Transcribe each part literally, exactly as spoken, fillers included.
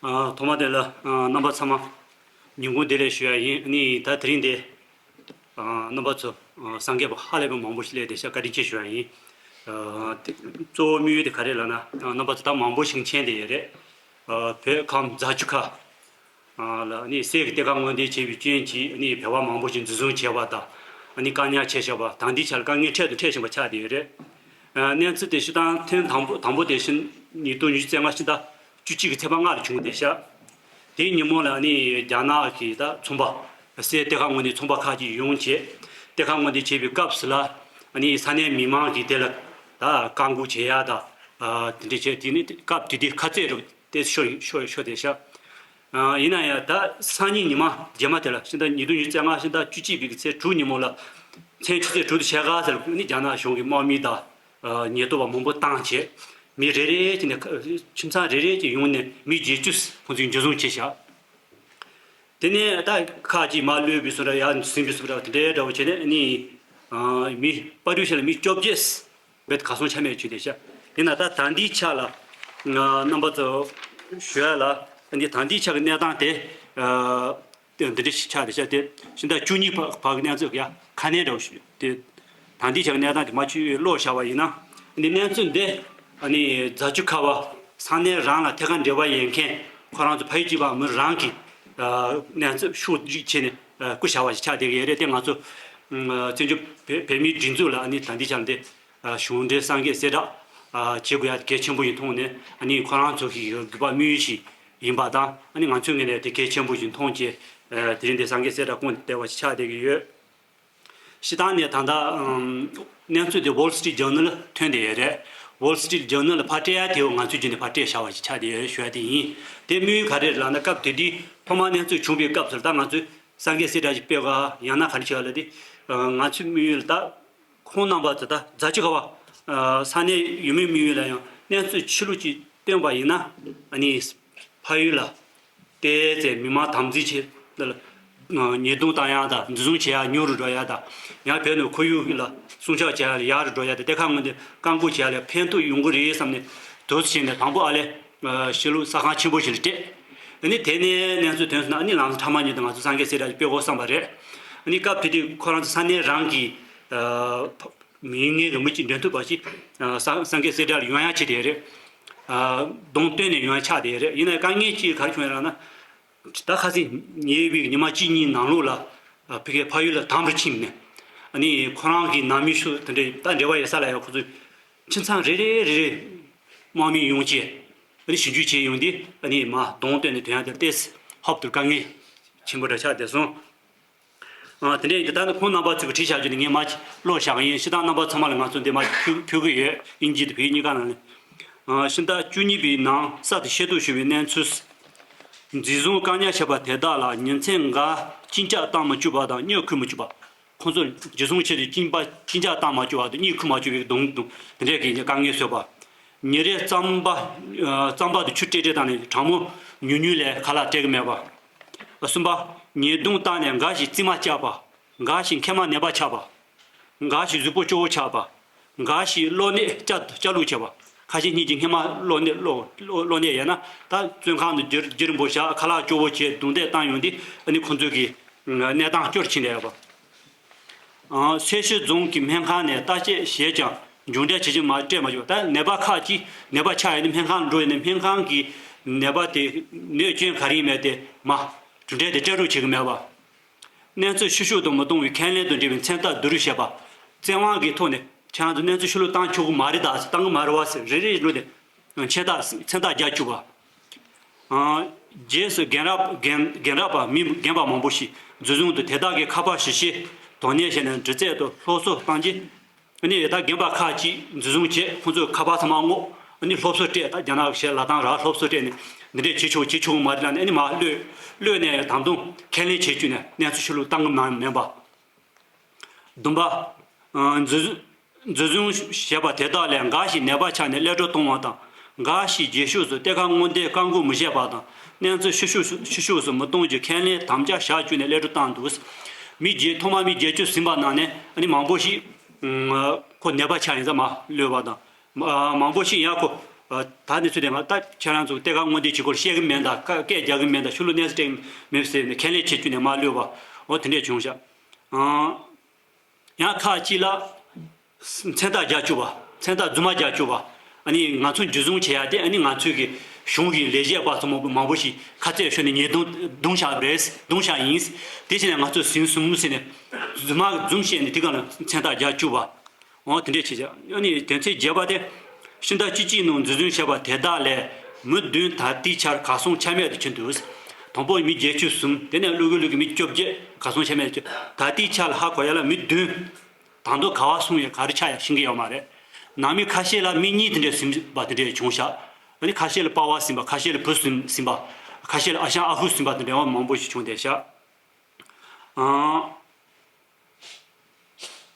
ཨ། ཐོག་མ་དེ་ལ་ཨ་རྣམ་པ་ཚང་མ་ཉིན་གུང་བདེ་ལེགས་ཞུ་ཡ་ཡིན། ཨ་ནི་ད་དེ་རིང་འདི་ཨ་རྣམ་པ་ཚོ་ཨ་སངས་རྒྱས་པ་ཧ་ལས་པ་མང་པོ་ཞིག་སླེབས་བསྡད་ཤག་བཀའ་དྲིན་ཆེ་ཞུ་ཡ་ཡིན། ཨ་དེ་གཙོ་བོ་དམིགས་ཡུལ་དེ་ག་རེ་ལབ་ན། ཨ་རྣམ་པ་ཚོ་ད་མང་པོ་ཞིག་མཁྱེན་བསྡད་ཡོད་རེད། ཨ་བོད་ཁམས་རྫ་ཆུ་ཁ་ཨ་ལ་ཨ་ནི་གསེར་གྱི་གཏེར་ཁ་སྔོག་འདོན་བྱས་པའི་རྐྱེན་གྱིས་ཨ་ནི་བོད་པ་མང་པོ་ཞིག་འཛིན་བཟུང་བྱས་པ་དང་། ཨ་ནི་བཀག་ཉར་བྱས་བཞག་པ་དང་། དེའི་ཆར་དཀའ་ངལ་འཕྲད་དང་འཕྲད་བཞིན་པ་ཆགས་བསྡད་ཡོད་རེད། ཨ་གནས་ཚུལ་དེ་སྤྱིར་བཏང་ཐེངས་དང་པོ་དང་པོ་དེ་ཕྱི་ཉིས་སྟོང་ཉི་ཤུ་རྩ་ལྔ་ཕྱི་ཟླ་བཅུ་གཅིག་གི་ཚེས་པ་ལྔ་ལ་བྱུང་བསྡད་ཤག་དེའི་ཉིན་མོ་ལ་ཨ་ནི་རྒྱ་ནག་གི་ད་ཚོང་པ་གསེར་གཏེར་ཁ་སྔོག་འདོན་ཚོང་པ་ཁག་ཅིག་ཡོང་བྱས། གཏེར་ཁ་སྔོག་འདོན་བྱེད་པའི་སྐབས་སུ་ལ་ཨ་ནི་ས་གནས་མི་མང་གིས་དེ་ལ་ད་བཀག་འགོག་བྱེད་ཡ་ད་ཨ་དེ་འདྲ་བྱས། དེ་ནི་སྐབས་དེ་དུས་ཁ་གཏད་རུ་དེ་ཤོར་ཤོར་ཤོར་བསྡད་ཤག་ཨ་ཡིན་ན་ཡང་ད་སང་ཉིན་ཉི་མ་རྗེས་མ་དེ་ལ་ཕྱི་ཟླ་ཉིས་སྟོང་ཉི་ཤུ་རྩ་ལྔ་ཕྱི་ཟླ་བཅུ་གཅིག་པའི་ཚེས་དྲུག་ཉིན་མོ་ལ་མཚན་ཆུ་ཚོད་དྲུག་དང་ཕྱེད་ཀ་ཙམ་ལ་ཨ་ནི་རྒྱ་ནག་གཞུང་གིས་དམག་མི་དང་ཉེན་རྟོག་པ་མང་པོ་བཏང་བྱས། མི་རེ་རེ་བྱས་ནས་ཁ་ཁྱིམ་ཚང་རེ་རེ་བྱས་ཡོང་ནས་མི་བརྒྱད་ཅུ་ཁོང་ཚོས་འཇུ་བཟུང་བྱས་ཤག་དེ་ནས་ད་ཁག་ཅིག་མར་གློད་པའི་བཟོ་འདྲ། ཡར་ཟིན་པའི་བཟོ་འདྲ། དེ་འདྲའི་འདྲ་བོ་བྱས་ནས་ཨ་ནི་ཨ་མི་པར་སྐྲུན་བྱས་ལ་མི་བཅོ་བརྒྱད་བར་དུ་གར་སོང་ཆ་མེད་བྱུང་བསྡད་ཤག་དེ་ན་ད་ད་ལྟའི་ཆ་ལ་ཨ་རྣམ་པ་ཚོ་ཞུ་ཡ་ལ། ཨ་ནི་ད་ལྟའི་ཆ་གི་གནས་སྟངས་དེ་ཨ་དེ་འདི་འདྲ་ཞིག་ཆགས་བསྡད་ཤག་དེ་ཕྱི་ཟླ་བཅུ་གཉིས་བར་བར་གྱི་གནས་ཚུལ་ཡ་ཁ་སྣོན་འདྲ་བོ་ཞིག་དེ། ད་ལྟའི་ཆ་གི་གནས་སྟངས་དེ་མར་ཅིག་ཀློག་བཞག་པ་ཡིན་ན། ཨ་ནི་གནས་ཚུལ་འདི་ཨ་ནི་རྫ་ཆུ་ཁ་བ་ས་གནས་རང་ལ་ཐད་ཀར་འབྲེལ་བ་ཡོད་མཁན་ཁོ་རང་ཚོ་ཕ་ཡུལ་གཅིག་པ་མི་རང་གི་ཨ་གནས་ཚུལ་ཤོག་སྒྲིག་བྱས་ནས་ཨ་བསྐུར་བཞག་པ་ཞིག་ཆགས་བསྡད་ཀྱི་ཡོད་རེད། དེ་ང་ཚོ་ཨ་བཙན་བྱོལ་བོད་བོད་མིའི་སྒྲིག་འཛུགས་ལ་ཨ་ནི་ད་ལྟའི་ཆ་ལ་འདི་ཨ་གཞུང་འབྲེལ་གསར་འགོད་གསལ་བསྒྲགས་ཨ་བྱེད་དགོས་ཡ་གལ་ཆེན་པོ་ཞིག་མཐོང་ནས། ཨ་ནི་ཁོ་རང་ཚོ་གི་དགོས་པ་དམིགས་ཡུལ་ཞིག་ཡིན་པ་དང་། ཨ་ནི་ང་ཚོའི་ངོས་ནས་དེ་གལ་ཆེན་པོ་ཞིག་མཐོང་བྱས་ཨ་དེ་རིང་འདི་གསར་འགོད་གསལ་བསྒྲགས་བསྐུར་བསྡད་པ་ཞིག་ཆགས་བསྡད་ཀྱི་ཡོད། སྤྱིར་བཏང་ནས་ད་ལྟ་ཨམ་གནས་ཚུལ་དེ་Wall Street Journal་ཐོན་བསྡད་ཡོད་རེད། Wall Street Journal་ཕར་སྤྲད་ཡ་དེ་ང་ཚོའི་བརྒྱུད་ནས་ཕར་སྤྲད་བཞག་པ་ཞིག་ཆགས་བསྡད་ཡོད་ཞུ་ཡ་དེ་ཡིན། དེ་དམིགས་ཡུལ་ག་རེ་རེད་ལབ་ན། སྐབས་དེ་དུས་ཐོག་མར་གནས་ཚུལ་བྱུང་བའི་སྐབས་སུ་ད་ང་ཚོས་གསར་འགོད་གསལ་བསྒྲགས་ཤིག་སྤེལ་ག་ཡང་ན་ག་རེ་བྱེད་ག་ལབ་དུས། ཨ་ང་ཚོའི་དམིགས་ཡུལ་ད་ཁོང་རྣམ་པ་ཚོ་ད་རྫ་ཆུ་ཁ་བ་ཨ་ས་གནས་ཡུལ་མིའི་དམིགས་ཡུལ་ལ་ཡང་གནས་ཚུལ་ཕྱི་ལོགས་ཅིག་བཏོན་པ་ཡིན་ན། ཨ་ནི་ཕ་ཡུལ་ལ་བལྟས་ཚེ་མི་མང་དམ་འཛིན་བྱེད་ལ་ཉེས་རྡུང་བཏང་ཡག་དང་འཛིན་བཟུང་བྱེད་ཡག་ཉུང་རུ་འགྲོ་ཡག་དང་། ཡང་བོད་ནང་ཁོར་ཡུག་ལ་སྲུང་སྐྱོབ་བྱེད་ཡག་ལ་ཡག་རུ་འགྲོ་ཡག་དང་། གཏེར་ཁ་སྔོག་འདོན་བཀག་འགོག་བྱེད་ཡག་ལ་ཕན་ཐོགས་ཡོང་གི་རེད་བསམ་ནས་འདུག་སེ་བྱས་ནས་དང་པོ་ཨ་ལས་ཨ་ཕྱི་ལོགས་གསར་ཁང་ཆེན་པོ་ཞིག་ལ་སྤྲད། ཨ་ནི་དེ་ནས་གནས་ཚུལ་ཐོན་སོང་ན། ཨ་ནི་ལམ་སང་ཕྲ་མ་ཉིད་དུ་ང་ཚོ་གསར་འགོད་གསལ་བསྒྲགས་ཤིག་སྤེལ་དགོས་བསམ་པ་རེད། ཨ་ནི་སྐབས་དེ་དུས་ཁོ་རང་ཚོ་ས་གནས་རང་གི་ཨ་མིང་སྔོན་གྱི་མི་གཅིག་འདོན་ཐུབ་པ་ཞིག་ཨ་གསར་གསར་འགོད་གསལ་བསྒྲགས་ལ་ཡོང་ཡག་བྱས་བསྡད་རེད། ཨ་གདོང་སྟོན་ནས་ཡོང་ཡག་ཆགས་བསྡད་རེད། ཡིན་ནའི་དཀའ་ངལ་གཅིག་ག་རེ་བྱུང་ཡོད་ལབ་ན། ད་ཁ་སང་ཉེ་བའི་ཉི་མ་གཅིག་གཉིས་ནང་ལོགས་ལ་ཨ་ཕ་གིའི་ཕ་ཡུལ་ལ་དམ་དུ་ཕྱིན་ནས། ཨ་ནི་ཁོ་རང་གི་ནང་མི་ཤོག་དེ་འདྲ་ད་འབྲེལ་བ་ཡོད་ས་ལ་ཡང་ཁོ་ཚོས་ཁྱིམ་ཚང་རེ་རེ་རེ་རེ་དམག་མི་ཡོང་བྱས། ཨ་ནི་ཞིབ་འཇུག་བྱས་ཡོང་དུས། ཨ་ནི་མར་གདོང་སྟོན་ནས་ཐོན་ཡག་དེ་ཏོག་ཙམ་ཧོབ་ཏེ་དཀའ་ངལ་ཆེན་པོ་འདྲ་ཆགས་བསྡད་སོང་། ཨ་དེ་འདྲ་ཡིན་དུས་ད་ནི་ཁོང་རྣམ་པ་ཚོས་བྲིས་བཞག་རྒྱུ་ནི་ངས་མར་ཀློག་བཞག་གི་ཡིན། སྤྱིར་བཏང་རྣམ་པ་ཚང་མ་ལ་ང་ཚོ་འདི་མར་ཕུལ་ཕུལ་གི་ཡོད། དབྱིན་ཇི་དང་བོད་ཡིག་གཉིས་ཀ་ནང་ནས། ཨ་ཕྱི་ཟླ་བཅུ་གཉིས་པའི་ནང་གསར་དུ་ཤེས་རྟོགས་ཞུས་པའི་གནས་ཚུལ། འཛིན་བཟུང་བཀག་ཉར་བྱས་པ་དེ་དག་ལ་ཉིན་མཚན་འགའ་གཅིན་སྐྱག་བཏང་མ་བཅུག་པ་དང་གཉིད་ཁུག་མ་བཅུག་པ། ཁོང་ཚོ་འཇུ་བཟུང་བྱས་ཏེ་གཅིན་པ་གཅིན་སྐྱག་བཏང་མ་བཅུག་པ་དང་གཉིད་ཁུག་མ་བཅུག་པའི་གདོང་གདོང་དེ་འདྲའི་གི་དཀའ་ངལ་བཟོས་པ། ཉིན་རེར་རྩམ་པ་ཨ་རྩམ་པ་དང་ཆུ་སྤྲེལ་སྤྲེལ་བཏང་ནས་གྲང་མོ་ཉུང་ཉུང་ལས་ཁ་ལག་སྤྲད་ཀྱི་མེད་པ། གསུམ་པ། ཉེས་རྡུང་བཏང་ནས་འགའ་ཞིག་རྩིབ་མ་བཅག་པ། འགའ་ཞིག་མཁལ་མ་ནད་པ་ཆགས་པ། འགའ་ཞིག་གཟུགས་པོ་སྐྱོ་བོ་ཆགས་པ། འགའ་ཞིག་གློ་ནད་སྐྱ་སྐྱ་ལུག་བྱས་པ། ཁ་ཤས་གཉིས་ཀྱིས་སྔན་མ་གློ་ནད་གློ་གློ་གློ་ནད་ཡོད་ན་ད་བཙོན་ཁང་དུ་རྒྱུན་རྒྱུན་རིང་པོ་བཞག་ཁ་ལག་སྐྱོ་བོ་བྱས་རྡུང་རྡེག་བཏང་ཡོང་དུས། ཨ་ནི་ཁོང་ཚོ་གི་གནས་སྟངས་སྐྱོ་རུ་ཕྱིན་བསྡད་ཡོད་པ། ཨ་སེར་ཤུལ་རྫོང་གི་སྨན་ཁང་ནས་བརྟག་དཔྱད་བྱས་ཀྱང་མཇུག་འབྲས་ཇི་བཞིན་མར་སྤྲད་མ་བཅུག་པ། ད་ནད་པ་ཁག་ཅིག་ནད་པ་ཆགས་ཡོད་ན་སྨན་ཁང་ལ་འགྲོ་ཡོད་ན་སྨན་ཁང་གིས་ནད་པ་དེ་གནོད་སྐྱོན་ག་རེ་ཡིན་མིན་དེ་མར་མཇུག་འབྲས་དེ་སྤྲད་རོགས་བྱེད་ཀྱི་མེད་པ། གནས་ཚུལ་ཕྱི་ཕྱོགས་སུ་མི་གཏོང་བའི་ཁས་ལེན་དང་འབྲེལ་བའི་མཚན་རྟགས་བསྡུ་རུབ་བྱས་པ། བཙན་དབང་གི་ཐོག་ནས་ཁྱེད་རང་ཚོ་གནས་ཚུལ་ཕྱི་ལོགས་བཏང་ཆོག་གི་མ་རེད་ད་ཟེར། བཏང་གི་མ་རེད་བ་ཟེར་རེ་རེ་བློ་དེ་མཚན་རྟགས་མཚན་རྟགས་རྒྱག་བཅུག་པ། ཨང་། རྗེས་སུ་རྒན་རབས་རྒན་རྒན་རབས་པ་མི་རྒན་པ་མང་པོ་ཞིག་འཛིན་བཟུང་དང་དེ་དག་གི་ཁ་པར་ཞིབ་བཤེར་དོ་ནན་བྱས་ནས་འདྲི་རྩད་དང་སློབ་གསོ་བཏང་རྗེས། ཨ་ནི་ད་རྒན་པ་ཁག་ཅིག་འཛིན་བཟུང་བྱས་ཁོང་ཚོའི་ཁ་པར་ཚང་མ་བསྔོགས། ཨ་ནི་སློབ་གསོ་སྤྲད། ད་རྒྱ་ནག་གཞས་ལབ་སྟངས་ར་སློབ་གསོ་སྤྲད་ནས་འདི་འདྲས་བྱེད་ཆོག་བྱེད་ཆོག་གི་མ་རེད་ལབ་ནས། ཨ་ནི་མར་གློད་གློད་ནས་ད་དུང་ཁས་ལེན་བྱེད་བཅུག་ནས་གནས་ཚུལ་ཕྱི་ལོགས་བཏང་གི་མ་མིན་པ། བདུན་པ། ཨ་འཛིན་འཛིན་བཟུང་བྱས་པ་དེ་དག་ལས་འགའ་ཞིག་ནད་པ་ཆགས་ནས་གློད་གྲོལ་བཏང་བ་དང་། འགའ་ཞིག་རྗེས་ཕྱོགས་སུ་གཏེར་ཁ་སྔོག་འདོན་བཀག་འགོག་མི་བྱེད་པ་དང་། གནས་ཚུལ་ཕྱི་ཕྱོགས་སུ་ཕྱི་ཕྱོགས་སུ་མི་གཏོང་རྒྱུ་ཁས་ལེན་དམ་བཅའ་བཞག་བཅུག་ནས་གློད་གྲོལ་བཏང་འདུག། མི་བརྒྱད་ཐོག་མར་མི་བརྒྱད་ཅུ་ཟིན་པ་ནང་ནས་ཨ་ནི་མང་པོ་ཞིག་ཨ་ཁོ་ནད་པ་ཆགས་ཡིན་ཙང་མར་གློད་པ་དང་། མ་མང་པོ་ཞིག་ཡང་ཁོ་ ད་གནས་ཚུལ་དེ་ང་ད་ཁྱེད་རང་ཚོ་གཏེར་ཁ་བསྔོག་འདོན་བྱེད་སྐོར་བཤད་གི་མེད་ད། སྐད་རྒྱག་གི་མེད་ད། ཤུ་ལུ་གནས་ཚུལ་སྤྲད་མེད་ཟེར་ནས་ཁས་ལེན་བྱེད་རྒྱུ་ནས་མ་གློད་པ། འོ་དེ་འདྲས་བྱུང་ཤག་ཡང་ཁག་ཅིག་ལ་མཚན་རྟགས་རྒྱག་བཅུག་པ། མཚན་རྟགས་རྫུན་མ་རྒྱག་བཅུག་པ། ཨ་ནི་ང་ཚོ་འཇུ་བཟུང་བྱེད་ཡ་དེ། ཨ་ནི་ང་ཚོའི་གི་གཞུང་གི་ལས་བྱེད་པ་ཚོ་མང་པོ་ཞིག་ཁ་རྩོད་ཤོར་ནས་ཉེས་རྡུང་རྡུང་བཞག་རེད། རྡུང་བཞག་ཡིན། དེ་བྱས་ནས་ང་ཚོ་ཟིན་སོང་ཟེར་ནས་རྫུན་མ་རྫུན་བཤད་ནས་དེ་ག་ལ་མཚན་རྟགས་རྒྱག་བཅུག་པ། འོ་དེ་འདྲས་བྱེད་བྱ། ཨ་ནི་དོན་ཚན་བརྒྱད་པ་དེ། ཕྱི་ཟླ་བཅུ་གཅིག་ནང་འཛིན་བཟུང་བྱས་པ་དེ་དག་ལས་མི་བདུན་ད་ལྟའི་ཆར་གར་སོང་ཆ་མེད་དུ་ཕྱིན་འདུག་དང་པོ་མི་བརྒྱད་ཅུ་གསུམ། དེ་ནས་སློབ་གི་སློབ་གི་མི་བཅོ་བརྒྱད་གར་སོང་ཆ་མེད་དུ་ཕྱིན། ད་ལྟའི་ཆར་ལ་ཧ་གོ་ཡ་ལ་མི་བདུན་ད་དུང་ག་བ་སོང་ཡ་ག་རེ་ཆགས་ཡ་ཤེས་ཀྱི་ཡོད་མ་རེད། ནང་མི་ཁ་ཤས་ལ་མི་གཉིས་དེ་འདྲས་ཟིན་པ་དེ་འདྲས་བྱུང་ཤག་ཨ་ནི་ཁ་ཤས་ལ་པ་ཕ་ཟིན་པ། ཁ་ཤས་ལ་བུ་ཟིན་ཟིན་པ། ཁ་ཤས་ལ་ཨ་ཞང་ཨ་ཁུ་ཟིན་པ་དེ་འདྲས་མང་པོ་ཞིག་བྱུང་བསྡད་ཤག་ཨང་།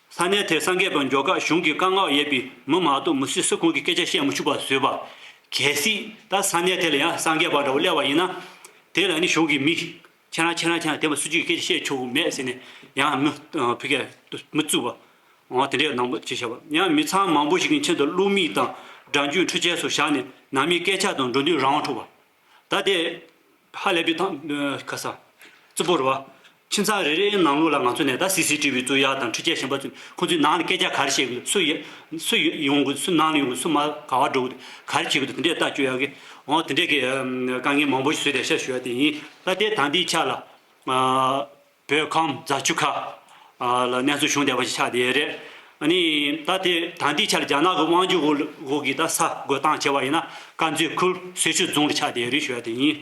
ས་གནས་དེར་སངས་རྒྱས་པར་འགྱུར་སྐབས་གཞུང་གིས་བཀའ་མངགས་ཡོད་པའི་མི་མ་གཏོགས་མི་སེར་སུ་གང་གིས་སྐད་ཆ་བཤད་མི་ཆོག་པར་བཟོས་པ། གལ་སྲིད་ད་ས་གནས་དེ་ལ་ཡང་སངས་རྒྱས་པ་འདྲ་བོ་སླེབས་པ་ཡིན་ན། དེ་ལ་ནི་གཞུང་གིས་མི་ཁྱེད་རང་ཁྱེད་རང་ཁྱེད་རང་དེ་མ་སུ་གཅིག་གིས་སྐད་ཆ་བཤད་ཆོག་གི་མེད་ཟེར་ནས་ཡང་མི་ཕ་གིར་མི་བཙུགས་པ། འོ་དེ་འདྲའི་ནང་པ་ཅིག་བྱས་པ། ཡང་མི་ཚང་མང་པོ་ཞིག་གི་ཁྱིམ་དུ་བླུགས་མི་དང་སྒྲ་འཇུག་འཕྲུལ་ཆས་སོགས་བཞག་ནས་ནང་མིའི་སྐད་ཆ་དང་འགྲོ་དོན་རང་དབང་འཕྲོག་པ། ད་དེ་ཧ་ལས་པའི་ཐང་ཁ་ས་རྩུབ་པོ་རེད་བ། ཁྱིམ་ཚང་རེ་རེའི་ནང་ལོགས་ལ་ང་ཚོ་ནས་ད་སི་སི་ཊི་བི་བཙུགས་ཡག་དང་འཕྲུལ་ཆས་གཞན་པ་བཙུགས། ཁོང་ཚོའི་ནང་ནས་སྐད་ཆ་ག་རེ་བཤད་དགོས། སུ་ཡ་སུ་ཡ་ཡོང་དགོས། སུ་ནང་ལ་ཡོང་དགོས། སུ་མར་ག་བ་འགྲོ་དགོས། ག་རེ་བྱེད་དགོས། དེ་འདྲས་ལྟ་བཅུག་ཡག་གི། འོ་དེ་འདྲས་ཀྱི་དཀའ་ངལ་མང་པོ་ཞིག་བཟོས་བསྡད་ཤག་ཞུ་ཡ་དེ་ཡིན། ད་དེ་ད་ལྟའི་ཆ་ལ་བོད་ཁམས་རྫ་ཆུ་ཁ་ལ་གནས་ཚུལ་བྱུང་བསྡད་པ་ཞིག་ཆགས་བསྡད་ཡོད་རེད། ཨ་ནི་ད་དེ་ད་ལྟའི་ཆ་ལ་རྒྱ་ནག་གི་དབང་སྒྱུར་འོག་འོག་གི་ད་ས་བགོ་སྟངས་བྱས་པ་ཡིན་ན་དཀར་མཛེས་ཁུལ་སེར་ཆུ་རྫོང་ལ་ཆགས་བསྡད་ཡོད་རེད་ཞུ་ཡ་དེ་ཡིན།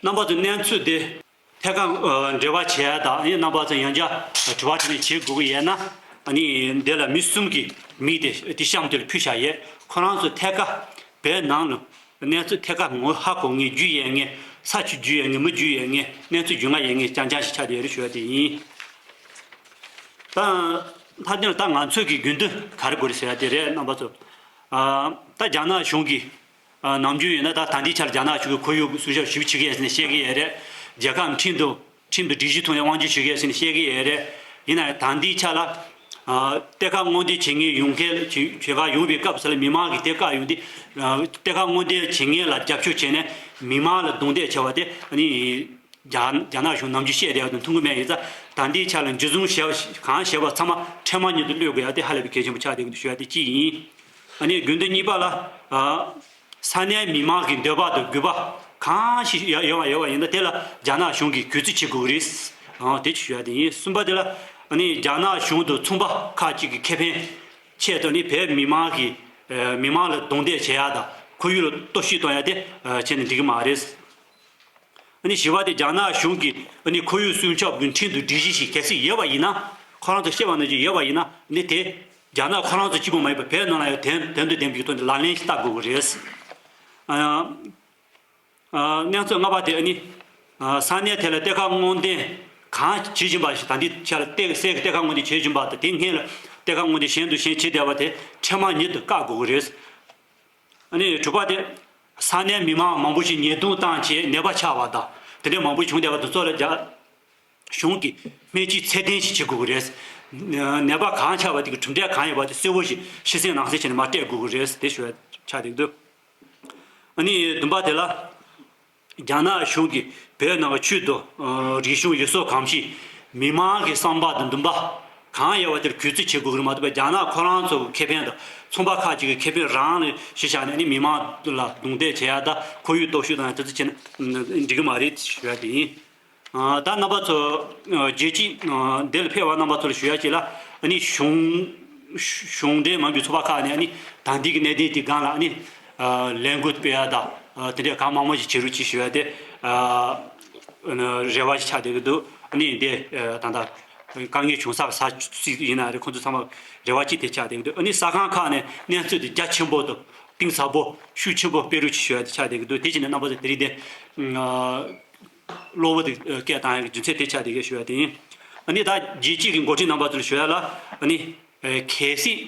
རྣམ་པ་ཚོས་གནས་ཚུལ་འདི་ཐད་ཀར་འབྲེལ་བ་བྱེད་ཡ་དང་། ཨ་ནི་རྣམ་པ་ཚོས་ཡང་བསྐྱར་དྲི་བ་དྲིས་ལན་བྱེད་དགོས་ཀྱི་ཡོད་ན། ཨ་ནི་འདི་ལ་མི་གསུམ་གྱི་མིང་དེ་དེ་གཤམ་དེ་ལ་ཕུལ་བཞག་ཡོད། ཁོ་རང་ཚོ་ཐད་ཀར་བོད་ནང་ལ་གནས་ཚུལ་ཐད་ཀར་ངོ་ཧ་གོ་མཁན། རྒྱུས་ཡོད་མཁན། ས་ཆ་རྒྱུས་ཡོད་མཁན། མི་རྒྱུས་ཡོད་མཁན། གནས་ཚུལ་རྒྱུས་མངའ་ཡོད་མཁན་རྐྱང་རྐྱང་ཞིག་ཆགས་བསྡད་ཡོད་རེད་ཞུ་བ་དེ་ཡིན། ད་མཐའ་དོན་ད་ང་ཚོས་ཀྱི་དགོས་འདུན་ག་རེ་དགོས་རེད་ཟེར་ཡ་དེ་རེད། རྣམ་པ་ཚོ། ཨ་ད་རྒྱ་ནག་གཞུང་གིས་ཨ་ནམ་རྒྱུན་ཡིན་ན་ད་ད་ལྟའི་ཆར་རྒྱ་ནག་གཞུང་གིས་ཁོར་ཡུག་སྲུང་སྐྱོབ་ཞེ་པོ་བྱེད་ཀྱི་ཡོད་ཟེར་ནས་བཤད་ཀྱི་ཡོད་རེད། རྒྱལ་ཁབ་ཁྲིམས་དང་ཁྲིམས་དང་སྒྲིག་གཞི་ཐོག་ནས་དབང་སྒྱུར་ཞུ་གི་ཡོད་ཟེར་ནས་བཤད་ཀྱི་ཡོད་རེད། ཡིན་ན་ཡང་ད་ལྟའི་ཆ་ལ་ཨ་གཏེར་ཁ་བསྔོག་འདོན་བྱེད་མཁན་ཡོང་མཁན་བྱེད་གར་ཡོང་བའི་སྐབས་སུ་ལ་མི་མང་གིས་གཏེར་ཁ་ཡོང་དུས་ཨ་གཏེར་ཁ་བསྔོག་འདོན་བྱེད་མཁན་ལ་རྒྱབ་སྐྱོར་བྱས་ནས་མི་མང་ལ་རྡུང་རྡེག་བྱས་པ་དེ་ཨ་ནི་རྒྱ་རྒྱ་ནག་གཞུང་ནམ་རྒྱུན་བཤད་བསྡད་པ་དང་མཐུན་གྱི་མེད། ཡིན་ཙང་ད་ལྟའི་ཆ་ལ་འཇུ་བཟུང་བྱས་པ་གང་བྱས་པ་ཚང་མ་ཁྲིམས་མཐུན་དུ་གློད་དགོས་ཡ་དེ་ཧ་ལས་པའི་གལ་ཆེན་པོ་ཆགས་བསྡད་ཀྱི་འདུག་ཞུ་ཡ་དེ་གཅིག་ཡིན། ཨ་ནི་དགོས་འདུན་གཉིས་པ་ལ་ཨ། ས་གནས་མི་མང་གི་འདོད་པ་དང་དགོས་པ་གང་ཞིག་ཡོད་ཡོད་པ་ཡོད་པ་ཡིན་ན་དེ་ལ་རྒྱ་ནག་གཞུང་གིས་གུས་བརྩི་བྱེད་དགོས་ཀྱི་རེད། ཨང་དེ་ཅིག་ཞུ་ཡ་དེ་ཡིན། གསུམ་པ་དེ་ལ་ཨ་ནི་རྒྱ་ནག་གཞུང་དང་ཚོང་པ་ཁག་ཅིག་གི་ཁེ་ཕན་ཆེད་དུ་ནི་བོད་མི་མང་གི་ཨ་མི་མང་ལ་རྡུང་རྡེག་བྱེད་ཡ་དང་ཁོར་ཡུག་ལ་གཏོར་བཤིག་གཏོང་ཡ་དེ་ཨ་བྱས་ནས་འགྲིག་གི་མ་རེད། ཨ་ནི་བཞི་པ་དེ་རྒྱ་ནག་གཞུང་གིས་ཨ་ནི་ཁོར་ཡུག་སྲུང་སྐྱོབ་ཀྱི་ཁྲིམས་དང་སྒྲིག་གཞི་ཞིག་གལ་སྲིད་ཡོད་པ་ཡིན་ན། ཁོ་རང་ཚོ་བཤད་པ་ནང་བཞིན་ཡོད་པ་ཡིན་ན་ནི་དེ། རྒྱ་ནག་ཁོ་རང་ཚོ་གཅིག་པུ་མ་ཡིན་པར་བོད་ནང་ལ་ཡང་དོན་དོན་དུ་ལྡན་པའི་ཐོག་ནས་ལག་ལེན་ཞིག་བསྟར་དགོས་ཀྱི་རེད། ཨ་ཨ་གནས་ཚུལ་ལྔ་པ་དེ་ཨ་ནི་ཨ་ས་གནས་དེ་ལ་གཏེར་ཁ་བསྔོག་འདོན་གང་བྱེད་བཞིན་པ་ཞིག་ད་ལྟའི་ཆ་ལ་གཏེར་གསེར་གྱི་གཏེར་ཁ་བསྔོག་འདོན་བྱེད་བཞིན་པ་དང་དེ་སྔོན་ལ་གཏེར་ཁ་བསྔོག་འདོན་གཞན་དང་གཞན་བྱེད་བསྡད་པ་དེ་འཕྲལ་མ་ཉིད་དུ་བཀག་དགོས་ཀྱི་རེད། ཨ་ནི་དྲུག་པ་དེ་ས་གནས་མི་མང་མང་པོ་ཞིག་ཉེས་རྡུང་བཏང་བྱས་ནད་པ་ཆགས་པ་དང་དེ་འདྲའི་མང་པོ་བྱུང་བསྡད་པ་དེ་ཚོ་ལ་རྒྱ། གཞུང་གིས་སྨན་བཅོས་ཚད་ལྡན་ཞིག་བྱེད་དགོས་ཀྱི་རེད། ནད་པ་གང་ཆགས་པ་དེ་གི་གྲུབ་འབྲས་གང་ཡོད་པ་དེ་གསལ་པོ་ཞིག་ཕྱི་གསལ་ནང་གསལ་བྱས་ནས་མར་སྤྲད་དགོས་ཀྱི་རེད། དེ་ཞུ་བ་ཆགས་བསྡད་ཀྱི་འདུག་ཨ་ནི་བདུན་པ་དེ་ལ་རྒྱ་ནག་གཞུང་གིས་བོད་ནང་གི་ཆོས་དང་རིག་གཞུང་ཡུལ་སྲོལ་གོམས་གཤིས་མི་མང་གི་བསམ་པ་དང་འདུན་པ་གང་ཡོད་པ་དེར་གུས་བརྩི་བྱེད་དགོས་ཀྱི་རེད་མ་གཏོགས་པའི་རྒྱ་ནག་ཁོ་རང་ཚོ་གི་ཁེ་ཕན་དང་ཚོང་པ་ཁག་ཅིག་གི་ཁེ་ཕན་རང་ལ་གཞི་བཞག་ནས་ནི་མི་མང་ལ་རྡུང་རྡེག་བྱེད་ཡ་དང་ཁོར་ཡུག་སྟོབས་ཤུགས་བཏང་ཡ་དེ་ཚོ་བྱས་ན་འགྲིག་གི་མ་རེད་ཞུ་ཡ་དེ་ཡིན། ཨ་ད་རྣམ་པ་ཚོ་ཨ་རྒྱལ་སྤྱི་ཨ་འདི་ལ་ཕེབས་པ་རྣམ་པ་ཚོ་ལ་ཞུ་ཡ་གཅིག་ལ་ཨ་ནི་གཞུང་གཞུང་འབྲེལ་མིན་པའི་ཚོགས་པ་ཁག་ནས་ཨ་ནི་ད་ལྟའི་གི་གནད་དོན་དེ་སྒང་ལ་ཨ་ནི་ཨ་ལས་འགུལ་སྤེལ་ཡ་དང་ཨ་དེ་འདྲའི་གང་མང་མང་ཞིག་བྱེད་རོགས་གྱིས་ཞུ་ཡ་དེ་ཨ་རེ་བ་ཞིག་ཆགས་བསྡད་ཀྱི་འདུག་ཨ་ནི་འདི་ཨ་ད་ལྟ་དཀའ་ངལ་བྱུང་ས་ས་ཅིག་ཡིན་ན་རེད། ཁོང་ཚོ་ཚང་མ་རེ་བ་གཅིག་དེ་ཆགས་བསྡད་ཀྱི་འདུག་ཨ་ནི་ས་ཁང་ཁག་ནས་གནས་ཚུལ་དེ་རྒྱ་ཆེན་པོ་དང་གཏིང་ཟབ་པོ་ཤུགས་ཆེན་པོ་སྤེལ་རོགས་གྱིས་ཞུ་ཡ་དེ་ཆགས་བསྡད་ཀྱི་འདུག་དེ་བྱས་ནས་རྣམ་པ་ཚོ་དེ་རིང་དེ་ཨ། གློ་བུར་དུ་སྐད་བཏང་ཡག་གི་རྒྱུ་མཚན་དེ་ཆགས་བསྡད་ཀྱི་ཞུ་ཡ་དེ་ཡིན། ཨ་ནི་ད་རྒྱལ་སྤྱི་གི་འགོ་ཁྲིད་རྣམ་པ་ཚོར་ཞུ་ཡ་ལ་ཨ་ནི་གལ་སྲིད་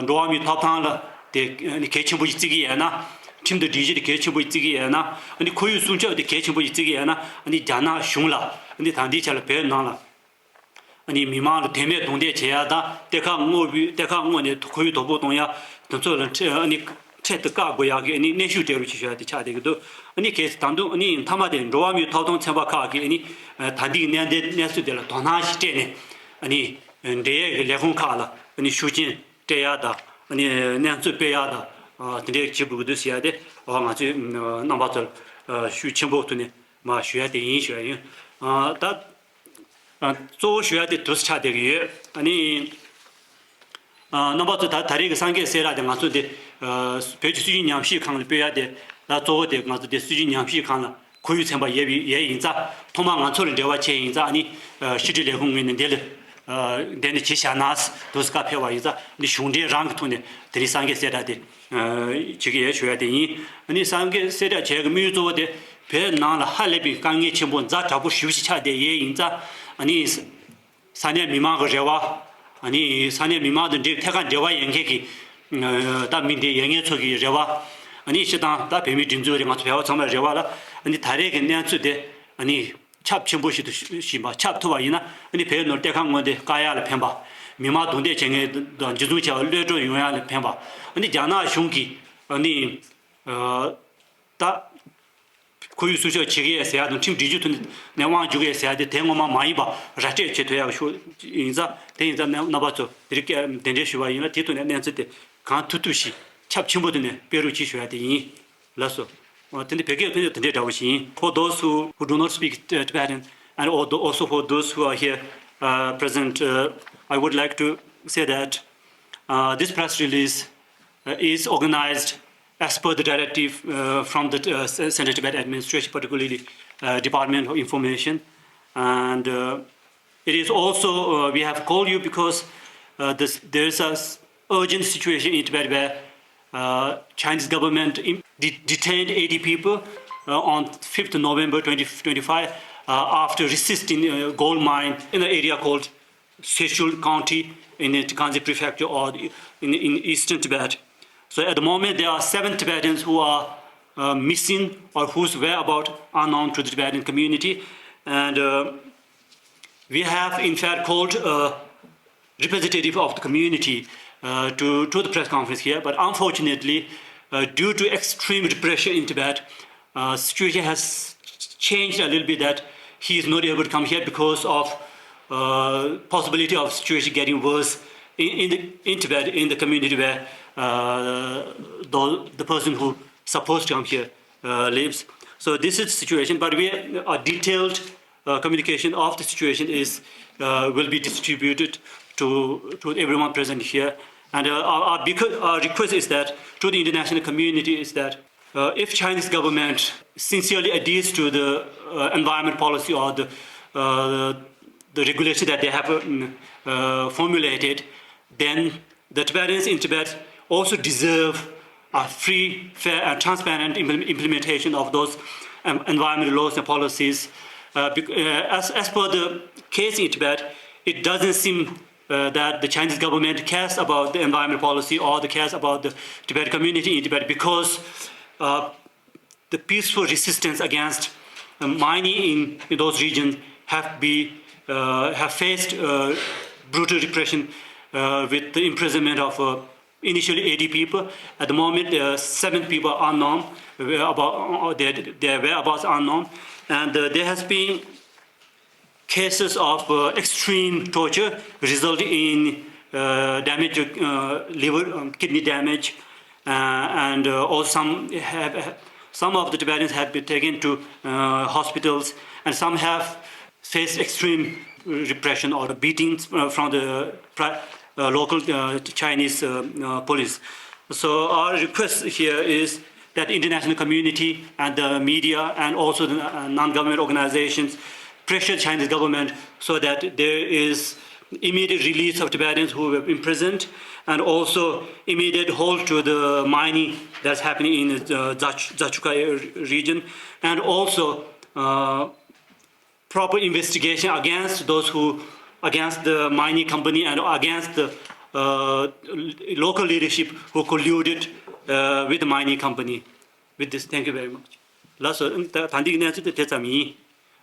འགྲོ་བ་མིའི་ཐོབ་ཐང་ལ་དེ་ཨ་ནི་གལ་ཆེན་པོ་ཞིག་བརྩི་གི་ཡོད་ན། ཁྲིམས་དང་སྒྲིག་གཞི་དེ་གལ་ཆེན་པོ་ཞིག་བརྩི་གི་ཡོད་ན། ཨ་ནི་ཁོར་ཡུག་སྲུང་སྐྱོབ་དེ་གལ་ཆེན་པོ་ཞིག་བརྩི་གི་ཡོད་ན། ཨ་ནི་རྒྱ་ནག་གཞུང་ལ་ཨ་ནི་ད་ལྟའི་ཆ་ལ་བོད་ནང་ལ། ཨ་ནི་མི་མང་ལ་དོན་མེད་རྡུང་རྡེག་བྱེད་ཡ་དང་གཏེར་ཁ་བསྔོག་པའི་གཏེར་ཁ་བསྔོག་ནས་ཁོར་ཡུག་དོ་ཕོག་གཏོང་ཡ་དེ་ཚོ་ལ་ཁྲི་ཨ་ནི་ འཕྲལ་དུ་བཀག་དགོས་ཡག་གི་ཨ་ནི་གནོན་ཤུགས་སྤྲད་རོགས་ཅིག་ཞུ་ཡག་དེ་ཆགས་བསྡད་ཀྱི་འདུག་ཨ་ནི་གལ་སྲིད་ད་དུང་ཨ་ནི་མཐའ་མ་དེ་འགྲོ་བ་མིའི་ཐོབ་ཐང་ཚན་པ་ཁག་གིས་ཨ་ནི་ད་ལྟའི་གནད་དོན་གནས་ཚུལ་དེ་ལ་དོ་སྣང་ཞིག་སྤྲད་ནས་ཨ་ནི་འབྲེལ་ཡོད་ཀྱི་ལས་ཁུངས་ཁག་ལ་ཨ་ནི་ཤུགས་རྐྱེན་སྤྲད་ཡག་དང་ཨ་ནི་གནས་ཚུལ་སྤེལ་ཡག་དང་དེ་འདྲའི་བྱེད་དགོས་ཀྱི་འདུག་ཟེར་ཡག་དེ་ང་ཚོས་རྣམ་པ་ཚོར་ཤུགས་ཆེན་པོ་ཐོག་ནས་མར་ཞུ་ཡག་དེ་ཡིན་ཞུ་ཡག་ཡིན། ད་གཙོ་བོ་ཞུ་ཡག་དེ་དུས་ཆགས་བསྡད་ཀྱི་ཡོད། ཨ་ནི། ཨ། རྣམ་པ་ཚོ་ད་ད་རེས་ཀྱི་སངས་རྒྱས་གསེར་བྲག་དེ་ང་ཚོ་འདི་ཨ་བོད་ཀྱི་སྲོལ་རྒྱུན་ཉམས་ཞིབ་ཁང་ལ་སྤེལ་ཡག་དེ་ད་གཙོ་བོ་དེ་ང་ཚོ་འདི་སྲོལ་རྒྱུན་ཉམས་ཞིབ་ཁང་ལ་ཁོར་ཡུག་ཚན་པ་ཡོད་པའི་ཡོད་ཡིན་ཙང་ཐོག་མར་ང་ཚོ་ལ་འབྲེལ་བ་བྱས་ཡིན་ཙང་ཨ་ནི་ཨ་ཕྱི་དྲིལ་ལས་ཁུངས་ངོས་ནས་འདི་ལ་ཨ་འདི་ནས་བྱས་བཞག་ན་དུས་སྐབས་ཕེབས་པ་ཡིན་ཙང་ཨ་ནི་གཞུང་འབྲེལ་རང་གི་ཐོག་ནས་དེ་རིང་སངས་རྒྱས་གསེར་བྲག་དེ་ཨ་བྱེད་ཀྱི་ཡོད་ཞུ་ཡག་དེ་ཡིན། ཨ་ནི་སངས་རྒྱས་གསེར་བྲག་བྱེད་ཡག་གི་དམིགས་ཡུལ་གཙོ་བོ་དེ་བོད་ནང་ལ་ཧ་ལས་པའི་དཀའ་ངལ་ཆེན་པོ་ཛ་དྲག་པོ་ཞེ་པོ་ཅིག་ཆགས་བསྡད་ཡོད་ཡིན་ཙང་ཨ་ནི། ས་གནས་མི་མང་གི་རེ་བ། ཨ་ནི་ས་གནས་མི་མང་དང་འབྲེལ་ཐད་ཀར་འབྲེལ་བ་ཡོད་མཁན་གྱི་ཨ་ད་མི་འདི་ཡོད་མཁན་ཚོ་གི་རེ་བ། ཨ་ནི་སྤྱིར་བཏང་ད་བོད་མིའི་སྒྲིག་འཛུགས་རེད། ང་ཚོ་བོད་པ་ཚང་མའི་རེ་བ་ལ་ཨ་ནི་ད་རེས་ཀྱི་གནས་ཚུལ་དེ་ཨ་ནི་ཁྱབ་ཆེན་པོ་ཞིག་ཏུ་ཕྱིན་པ་ཁྱབ་ཐུབ་པ་ཡིན་ན་ཨ་ནི་བོད་ནང་གཏེར་ཁ་དངོས་དེ་བཀག་ཡག་ལ་ཕན་པ། མི་མང་རྡུང་རྡེག་བྱེད་མཁན་དང་འཇུ་བཟུང་བྱས་པ་གློད་བཀྲོལ་ཡོང་ཡག་ལ་ཕན་པ། ཨ་ནི་རྒྱ་ནག་གཞུང་གིས་ཨ་ནི་ཨ་ད། ཁོར་ཡུག་སྲུང་སྐྱོབ་བྱེད་ཀྱི་ཡོད་ཟེར་ཡག་དང་ཁྲིམས་སྒྲིག་གཞི་ཐོག་ནས་དབང་འཇུག་གི་ཡོད་ཟེར་ཡག་དེ་དེ་ངོ་མ་མ་ཡིན་པ་ར་སྤྲོད་བྱེད་ཐུབ་ཡག་ཤོག་ཡིན་ཙང་དེ་ཡིན་ཙང་རྣམ་པ་ཚོ་དེ་རིང་གདན་འདྲེན་ཞུས་པ་ཡིན་ན་དེ་ཐོག་ནས་གནས་ཚུལ་དེ་གང་ཐུབ་ཐུབ་ཞིག་ཁྱབ་ཆེན་པོ་དེ་ནས་སྤེལ་རོགས་གྱིས་ཞུ་ཡག་དེ་ཡིན། ལགས་སོ། དེ་འདི་བོད་སྐད་ཕན་ཚུན་དེ་འདྲའི་འདྲ་བོ་ཞིག་ཡིན། For those who, who do not speak uh, Tibetan and all the, also for those who are here uh, present, uh, I would like to say that uh, this press release uh, is organized as per the directive uh, from the uh, Central Tibet Administration, particularly uh, Department of Information. And uh, it is also, uh, we have called you because uh, this, there is a s- urgent situation in Tibet where uh, Chinese government in, de- detained eighty people uh, on fifth November twenty twenty-five uh, after resisting a gold mine in an area called Sechul County in the Gansu Prefecture or in, in eastern Tibet. So at the moment, there are seven Tibetans who are uh, missing or whose whereabouts are unknown to the Tibetan community. And uh, we have, in fact, called a representative of the community uh, to, to the press conference here. But unfortunately, uh, due to extreme repression in Tibet, uh, situation has changed a little bit that he is not able to come here because of uh, possibility of situation getting worse in, in, the, in Tibet, in the community where uh, the, the person who supposed to come here uh, lives. So this is the situation, but we a detailed uh, communication of the situation is uh, will be distributed to to everyone present here. And uh, our, our, because our request is that to the international community is that uh, if Chinese government sincerely adheres to the uh, environment policy or the uh, the regulation that they have um, uh, formulated, then the Tibetans in Tibet also deserve a free, fair, and transparent implement- implementation of those um, environmental laws and policies. Uh, bec- uh, as, as per the case in Tibet, it doesn't seem uh, that the Chinese government cares about the environment policy or the cares about the Tibet community in Tibet because uh, the peaceful resistance against uh, mining in, in those regions have been uh, have faced uh, brutal repression uh, with the imprisonment of uh, initially eighty people. At the moment, there are seven people unknown, whereabout, uh, their, their whereabouts are unknown, and uh, there has been cases of uh, extreme torture resulting in uh, damage to uh, liver, um, kidney damage, uh, and uh, also some have some of the Tibetans have been taken to uh, hospitals, and some have faced extreme repression or beatings uh, from the pri- uh, local uh, Chinese uh, uh, police. So our request here is that international community and the media and also the uh, non-government organizations pressure Chinese government so that there is immediate release of Tibetans who were imprisoned and also immediate halt to the mining that's happening in the Zach- Zachuka region and also uh, proper investigation against those who against the mining company and against the uh, local leadership who colluded uh, with the mining company. With this, thank you very much. ལགས་སོ། ད་ད་འདི་གི་གནས་ཚུལ་དེ་དེ་ཙམ་ཡིན།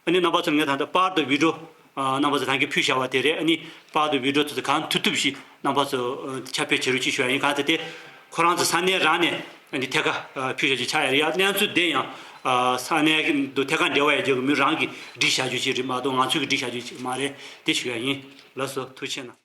ཨ་ནི་རྣམ་པ་ཚོར་ངས་ད་ལྟ་པར་དང་བི་ཌིའོ་རྣམ་པ་ཚོ་ད་གིན་ཕུལ་བཞག་པ་དེ་རེད། ཨ་ནི་པར་དང་བི་ཌིའོ་དེ་ཚོ་གང་ཐུབ་ཐུབ་ཞིག་རྣམ་པ་ཚོ་ཁྱབ་སྤེལ་བྱེད་རོགས་གྱིས་ཞུ་ཡ་ཡིན། གང་ཟེར་ཏེ་ཁོ་རང་ཚོ་ས་གནས་རང་ནས་ འདི་ཐད་ཀར་ཕུལ་བྱ་རྒྱུ་ཆགས་ཡ་རེད་ཡ། གནས་ཚུལ་འདི་ཡང་ས་གནས་དུ་ཐད་ཀར་འབྲེལ་བ་ཡོད་རྒྱུ་གི་མི་རང་གིས་སྒྲིག་བྱ་རྒྱུ་ཅིག་རེད་མ་གཏོགས་ང་ཚོས་ཀྱིས་སྒྲིག་བྱ་རྒྱུ་ཅིག་མ་རེད། དེ་ཞུ་ཡ་ཡིན། ལགས་སོ། ཐུགས་རྗེ་གནང་།